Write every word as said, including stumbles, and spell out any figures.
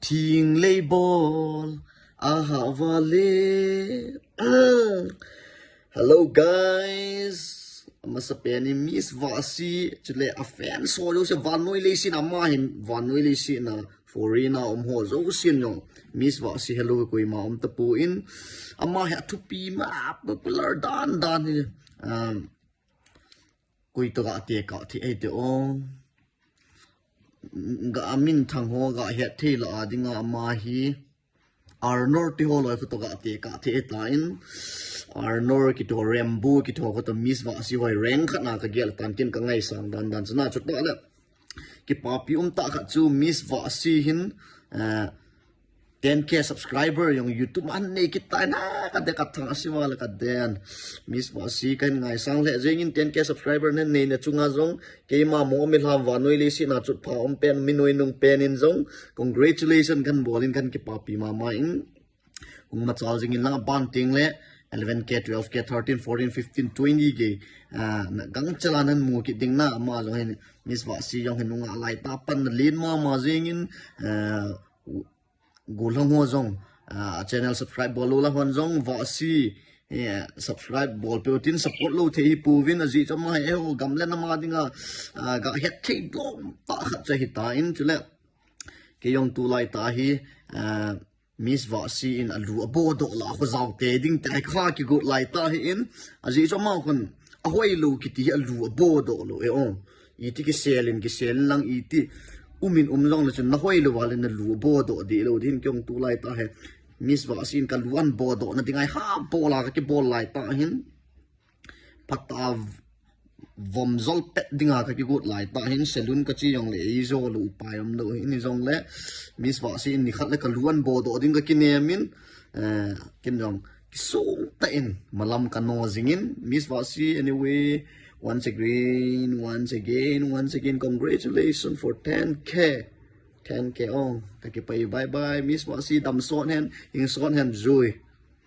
Thing lei bol, aha vale. Hello guys. Amasa pen in Miss Vahsi, chule a fan so jouse vannoi leiset a ama hin, vannoi leiset a foreign a um ho jouse jong Miss Vahsi hello koima um tapon, ama hi athupi ma popular dan dan hi. Um, koi to ga tekah thei e te o. Ga minthang ho ga het thei lah a dinga ama hi Arnor ti ho loi kho to ga tekah thei tan. Arnor kiti ho, Rambo kiti ho kho to Miss Vahsi hoi rank khat na ka gel tan, ken ka ngaisang dan dan chu na chu ta le. Kipapi um tah khat chu Miss Vahsi hin, eh, ten K subscriber jong YouTube a nei kit tai na, ka de ka thang a siva le ka den. Miss Vahsi kahin ngaisang le jeng in ten K subscriber nei na chunga jong keima mo mi lam vannoi leiset a chutpha um pen, mi nuinung pen in jong congratulation kahin bol in kahin kipapi mama in. Hung machal jing in lang a ban teng le eleven K, twelve K, thirteen, fourteen, fifteen, twenty K, ah, na gangchel a nan mu kit ding na, ama jong hin Miss Vahsi jong hin nunga lai ta pan na lin mama jeng in, ah, Gollhang ho jong, ah, channel subscribe bol lou la hon jong Vahsi, eh, subscribe bol peh utin, support lou thei hi pouvin, ajeh chu ama hi eiho gam le nam a dinga, ah, ga het thei dom tah khat chu ahi tan, chule kei jong tulai tah hi, ah, Miss Vahsi in alu abodoh lah a kho jao te ding te kha kigot lai tah hi in, ajeh chu ama khun ahoi lou kiti hi alu abodoh lou e o. Iti kisel in kisel in lang, iti um in um jong le chun na hoi lou vale na lu abodoh deh lou din, kei jong tulai tah hi Miss Vahsi in ka lu abodoh na ding ahi ha bol a ka kibol lai tah hin. Phat a vom jol pet dinga ka kigot lai tah hin, salon ka che jong le ei jo lou upai um lou hin, jong le Miss Vahsi in ni khat le ka lu abodoh ding ka kinem in, eh, ken jong kisung tah in malam ka no jing in, Miss Vahsi, anyway, once again, once again, once again, congratulations for ten K. Ten K ong, ka kipah e, bye bye, Miss Vahsi, dam sot hen, hing sot hen, jui.